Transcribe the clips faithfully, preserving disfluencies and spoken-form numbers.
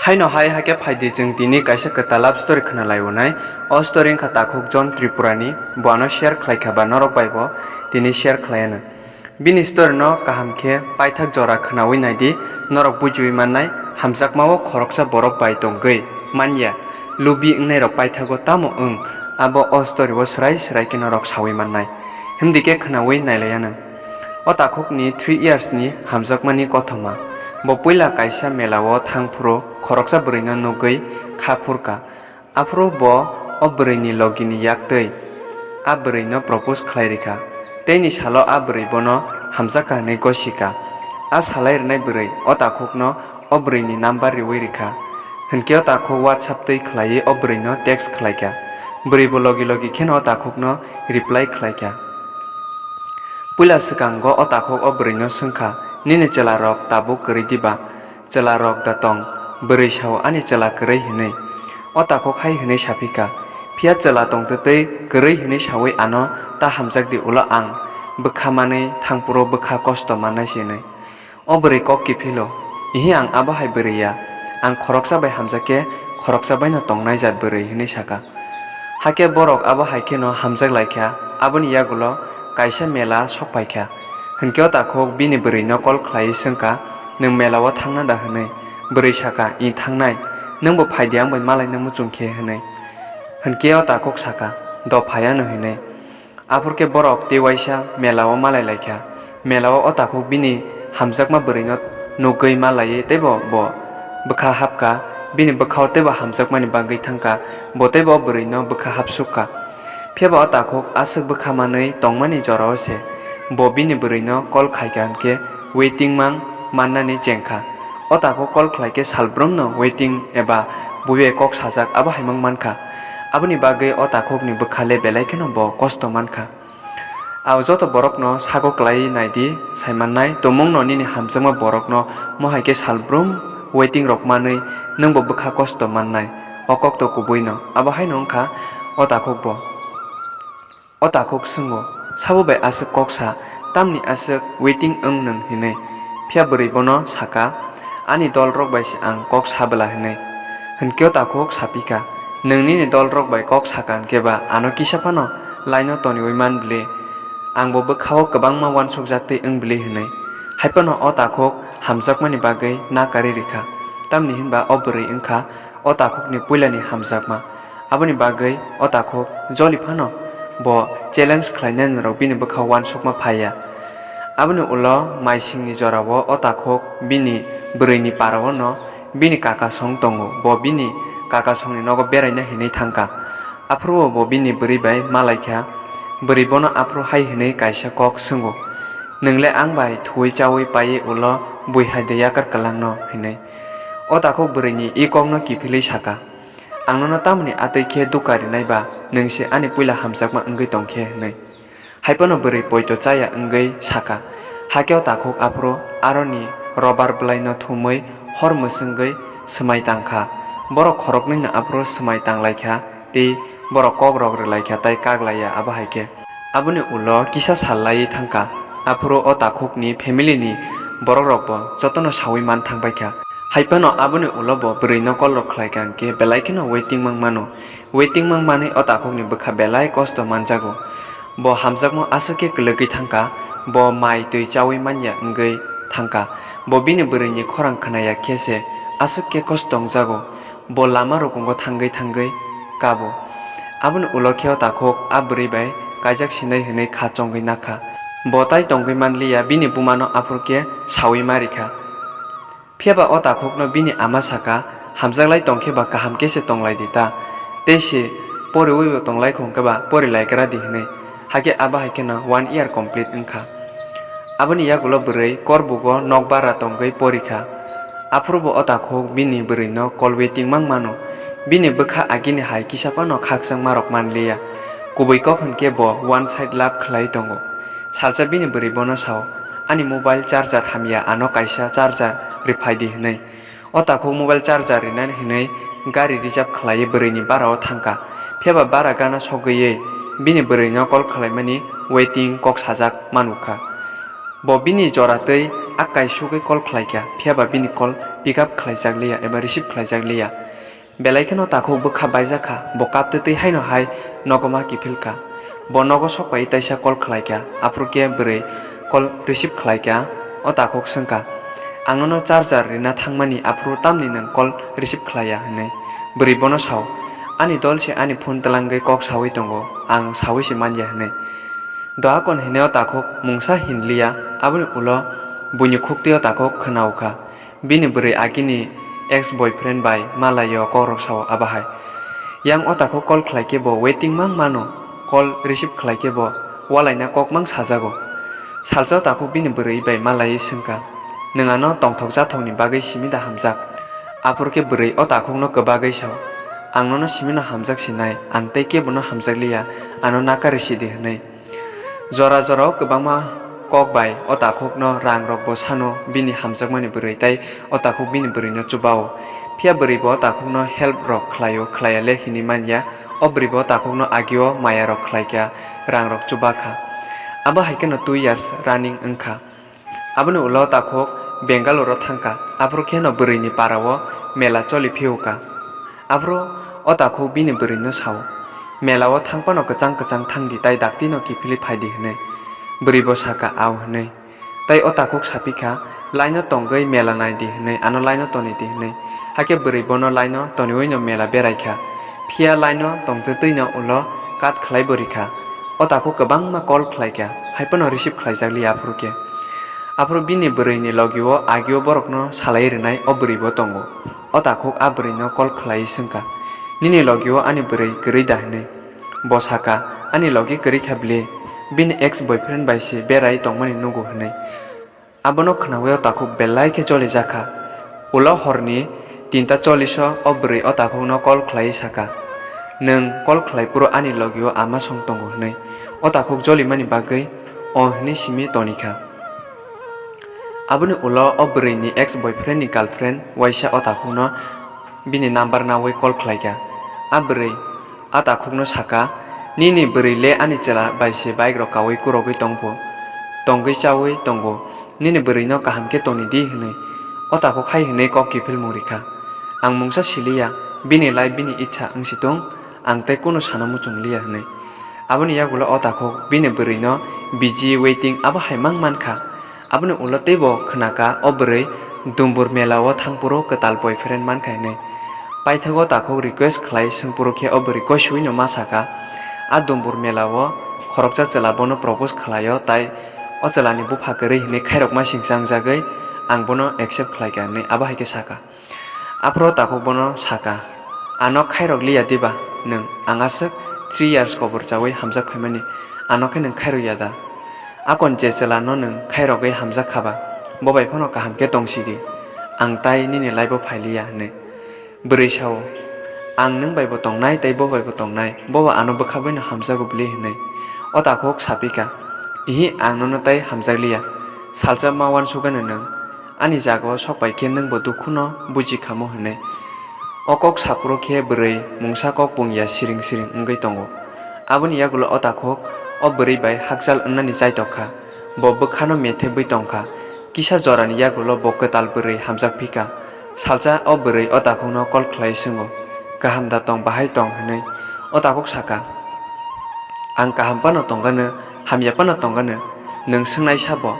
Haino hai hakhe phaidi chwng tini kaisa kwtal love story khna lai onai. O story wngkha takhuk John Tripura ni, bo ano share khlai kha ba norok bai bo tini share khlai anw. Bini story no kaham khe paithak jora khnaui nai di, norok bujiui mannai, hamjakma o khoroksa borok bai tongwi manya, lubi wngnai rok paithago tamo wng, abo o story o swrai swrai khe norok saui mannai. Himdi khe khnaui nailai anw. O takhuk ni three years ni hamjakmani kothoma. Bo puila kaisa mela o thang phuru khoroksa bwrwi no nugwi kha phur kha. Aphuru bo o bwrwi ni logi ni yak twi a bwrwi no propose khlai rikha. Teini salo a bwrwi bono hamjak kha hwnwi gosi kha. A salai rwnai bwrwi o takhuk no o bwrwi ni number riui rikha. Hwnkhe o takhuk WhatsApp twi khlaiwi o bwrwi no text khlai kha. Bwrwi bo logi logi kheno o takhuk no reply khlai kha. Puila swkango o takhuk o bwrwino swngkha, "Nini chwlarok tabuk kwrwi diba? Chwlarok da tong, bwrwi sao ani chwla kwrwi," hwnwi. O takhuk hai hwnwi saphikha, "Phiya chwla tongtwtwi kwrwi hwnwi saui ano ta hamjakdi, ulo ang bwkha manwi thangphuru bwkha kosto mannai se," hwnwi. O bwrwi kok kiphilo, "Ihi, ang abo hai bwrwi ya, ang khoroksa bai hamjak khe khoroksa baino tongnai jat bwrwi," hwnwi sakha. Hakhe borok abo hai kheno hamjak lai kha, aboni yagulo kaisa mela sok pai kha. Hwnkhe o takhuk bini bwrwino call khlaiwi swng kha, "Nwng mela o thangna da?" hwnwi. Bwrwi sakha, "Ih, thangnai, nwng bo phai di ang bai malaina muchung khe," hwnwi. Hwnkhe o takhuk sakha, "Do phai anw," hwnwi. Aphuru khe borok tei waisa mela o malai lai kha. Mela o o takhuk bini hamjakma bwrwino nugwi malaiwi teibo bo bwkha hap kha. Bini bwkha o teibo hamjakmani bagwi thang kha. Bo teibo o bwrwino bwkha hap suk kha. Phiya ba o takhuk aswk bwkha manwi tongmani jora o se bo bini bwrwino call khai kha hwnkhe waiting mang mannani cheng kha. O takhuk call khlai khe salbrumno waiting eba buibai kok sajak abo hai mang man kha. Aboni bagwi o takhukni bwkha le belai kheno bo kosto man kha. Ang joto borokno sago kwlaiwi nai di, sai mannai, tumungno nini hamjakma borokno mo hai khe salbrum waiting rok manwi nwng bo bwkha kosto mannai, o kok to kubui no. Abo haino wng kha o takhuk bo. O takhuk swngo, "Sabo bai aswk kok sa, tamni aswk waiting wng nwng?" hwnwi. Phiya bwrwi bono sakha, "Ani dol rok bai se ang kok sa bwla," hwnwi. Hwnkhe o takhuk saphi kha, "Nwng nini dol rok bai kok sakha hwnkhe ba ano kisa phano line o toniui man bwli? Ang bo bwkha o kwbangma uansukjak twi wng bwli," hwnwi. Hai phano o takhuk hamjakmani bagwi na karwi rikha, tamni hwnba o bwrwi wng kha o takhukni puilani hamjakma. Aboni bagwi o takhuk joli phano bo challenge khlainani rok bini bwkha uansukma phaiya. Aboni ulo maisingni jorao o takhuk bini bwrwini parao no bini kakasong tongo, bo bini kakasongni nogo beraina hinwi thangkha. Aphuru bo bini bwrwi bai malaikha. Bwrwi bono aphuru hai hinwi kaisa kok swngo, "Nwng le ang bai thuwi chaui paiwi ulo bui hai de yakar kwlangno?" hwnwi. O takhuk bwrwini i kokno kiphilwi sakha, "Ang nono tamoni atwi khe dukha rinai ba, nwng se ani puila hamjakma wngwi tong khe?" hwnwi. Hai phano bwrwi poito chaya wngwi sakha. Hakhe o takhuk aphuru aroni robar bwlaino thumwi hor mwswngwi swmai tang kha. Borok khoroknwino aphuru swmai tang lai kha tei borok kok rok rw lai kha tai kak lai ya abo hai khe. Aboni ulo kisa sal laiwi thang kha. Aphuru o takhukni family ni borok rok bo jotono saui man thang pai kha. Hai phano aboni ulo bo bwrwi no call rok khlai kha hwnkhe belai kheno waiting mang mano. Waiting mang manwi o takhukni bwkha belai kosto man jago. Bo hamjakma aswk khe kwlwgwi thang kha, bo mai twi chaui man ya wngwi thang kha. Bo bini bwrwini khorang khna ya khe se aswk khe kosto wng jago. Bo lama rukungo thangwi thangwi kabo. Aboni ulo khe o takhuk a bwrwi bai kaijak sinai hwnwi kha chongwi na kha. Bo tai tongwi man li ya, bini buma no aphuru khe saui ma rikha. Phiya ba o takhukno bini ama sakha, "Hamjak lai tong khe ba kaham khe se tong lai di ta. Tei se poriui bo tong lai kho hwnkhe ba pori lai gra di," hwnwi. Hakhe abo hai kheno one year complete wng kha. Aboni yagulo bwrwi Korbugo nok bara tongwi pori kha. Aphuru bo o takhuk bini bwrwino call waiting mang mano. Bini bwkha agini hai kisa phano khakchangma rok man li ya. Kubui kok hwn khe bo one side love khlai tongo. Salsa bini bwrwi bono sao, "Ani mobile charger hamya, ano kaisa charger rwphai di," hwnwi. O takhuk mobile charger rinani hwnwi gari reserve khlaiwi bwrwini bara o thang kha. Phiya ba bara gana sogwiwi bini bwrwino call khlaimani waiting kok sajak manwi kha. Bo bini jora twi a kaisugwi call khlai kha, phiya ba bini call pick up khlaijak liya eba receive khlaijak liya. Belai kheno takhuk bwkha baijak kha, bo kaptwi twi haino hai nogo ma kiphil kha. Bo nogo sok pai taisa call khlai kha, aphuru khe bwrwi call receive khlai kha. O takhuk swng kha, "Ang nono charger rina thangmani, aphuru tamni nwng call receive khlai ya?" hwnwi. Bwrwi bono sao, "Ani dol se ani phone twlangwi kok saui tongo, ang saui se man ya," hwnwi. Dohakon hinwi o takhuk mungsa hin liya, aboni ulo buini khuktwi o takhuk khwna-o kha. Bini bwrwi agini ex boyfriend bai malaio kokrok sao abo hai. Yang o takhuk call khlai khe bo waiting mang mano, call receive khlai khe bo walaina kok mang sajago. Salsa o takhuk bini bwrwi bai malaiwi swng kha, "Nwng ano tongthok jathokni bagwi simi da hamjak?" Aphuru khe bwrwi o takhukno kwbagwi sao, "Ang nono simino hamjak sinai, ang tei kebono hamjak liya, ano nakari sidi," hwnwi. Jora jorao kwbangma kok bai o takhukno rangrokbo sano bini hamjakmani bwrwi, tei o takhuk bini bwrwino chubao. Phiya bwrwibo o takhukno help rok khlaio, khlaiya le hinwi man ya. O bwrwibo o takhukno agio mayarok khlai kha, rangrok chuba kha. Abo hai kheno two years running wng kha. Aboni ulo o takhuk Bangalore-o thang kha, aphuru kheno bwrwini para-o mela choli phiyok kha. Aphuru o takhuk bini bwrwino sao, "Mela-o thang phano kwchang kwchang thang di, tai daktino kiphilwi phai di," hwnwi. Bwrwibo sa kha, "Au," hwnwi. Tai o takhuk sa phi kha, "Line-o tongwi mela nai di," hwnwi, "Ano line-o toni di," hwnwi. Hakhe bwrwi bono line-o toniwi-no mela berai kha. Phiya line-o tongtwtwi-no ulo cut khlai bo rikha. O takhuk kwbangma call khlai kha, hai phano receive khlaijak liya aphuru khe. Aphuru bini bwrwini logi-o agio borokno salai rwnai o bwrwibo tongo. O takhuk a bwrwino call khlaiwi swng kha, "Nini logi-o ani bwrwi kwrwi da?" hwnwi. Bo sa kha, "Ani logi kwrwi kha bile, bini ex boyfriend bai se berai tongmani nugo," hwnwi. Abono khnaui o takhuk belai khe jolijak kha. Ulo horni tinta chollish-o o bwrwi o takhukno call khlaiwi sa kha, "Nwng call khlai phuru ani logi-o ama song tongo," hwnwi. O takhuk jolimani bagwi o hwnwi simi toni kha. Aboni ulo o bwrwini ex boyfriend-ni girlfriend waisa o takhukno bini number naui call khlai kha. A bwrwi a takhukno sa kha, "Nini bwrwi le ani chwla bai se bike rok kaui kurogwi tong pho, tongwi chaui tongo, nini bwrwino kaham khe toni di," hwnwi. O takhuk hai hwnwi kok kiphilmung rikha, "Ang mungsa siliya, bini life bini ichha wngsi tong, ang tei kunu sana muchung liya," hwnwi. Aboni yagulo o takhuk bini bwrwino busy waiting abo hai mang mankha. Aboni ulo teibo khwnakha o bwrwi Dumbur mela-o thangphuru kwtal boyfriend mankha hinwi. Paithago takhuk request khlai swngphuru khe o bwrwi koisuino ma sakha, "A Dumbur mela-o khoroksa chwla bono propose khlaio, tai o chwlani bupha kwrwi hinwi khairokma singsa wngjagwi ang bono accept khlaikha," hinwi abo hai khe sakha. Aphuru takhuk bono sakha, "Ano khairok liya diba nwng? Ang aswk three years kobor chaui hamjak phaimani, ano khe nwng khairok ya da? Akon je chwla no nwng khairogwi hamjak khaba, bo bai phano kaham khe tong sidi, ang tai nini life-o phai liya," hwnwi. Bwrwi sao, "Ang nwng bai bo tongnai tei bo bai bo tongnai, bo bo ano bwkha baino hamjago bwli," hwnwi. O takhuk sa phi kha, "Ihi, ang nono tai hamjak liya, salsa ma uansuk gano nwng. Ani jaga-o sok pai khe nwng bo dukhu no buji khamo," hwnwi. O kok saphuru khe bwrwi mungsa kok pung ya siring siring wngwi tongo. Aboni yagulo o takhuk o bwrwi bai hakchal wngnani chaitok kha. Bo bwkha no methebwi tong kha. Kisa jorani yagulo bo kwtal bwrwi hamjak phi kha. Salsa o bwrwi o takhukno call khlai swngo, "Kaham da tong, bahai tong?" hwnwi. O takhuk sa kha, "Ang kaham phano tong gano, hamya phano tong gano. Nwng swngnai sabo?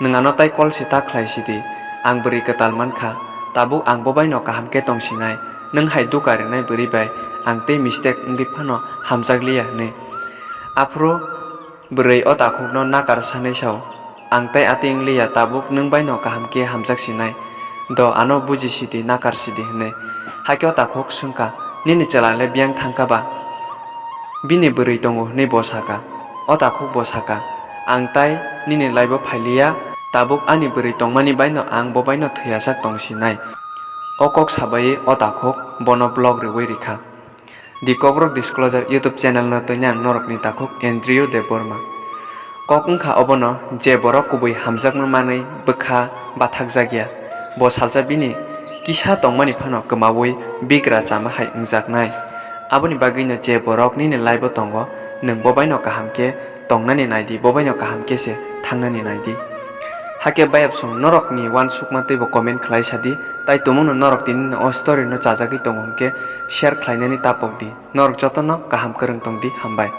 Nwng ano tai call se ta khlai sidi. Ang bwrwi kwtal man kha. Tabuk ang bo baino kaham khe tong sinai. Nwng hai duka rinai bwrwi bai ang tei mistake wngwi phano hamjak liya," hwnwi. Aphuru bwrwi o takhukno nakar sanwi sao, "Ang tai atwi wng liya, tabuk nwng baino kaham khe hamjak sinai. Do ano buji sidi, nakar sidi," hwnwi. Hakhe o takhuk swng kha, "Nini chwla le biyang thang kha ba? Bini bwrwi tongo," hwnwi bo sa kha. O takhuk bo sa kha, "Ang tai nini life-o phai liya, tabuk ani bwrwi tongmani baino ang bo baino thwiyasak tong sinai." O kok sabaiwi o takhuk bono block rwui rikha. The Kokborok Disclosure YouTube channel no twi ang norokni takhuk Andrew Debbarma. Kok wngkha obono je borok kubui hamjakma manwi bwkha bathakjakya, bo salsa bini kisa tongmani phano kwmaui bigra chama hai wngjaknai. Aboni bagwino je borok nini life-o tongo, nwng bo baino kaham khe tongnani naidi, bo baino kaham khe se thangnani naidi. Hakhe bayapsong norokni uansukma teibo comment khlai sadi, tai tumungno norok tinino o story no chajagwi tongo hwnkhe share khlainani tapokdi. Norok jotono kaham kwrwng tongdi, hambai.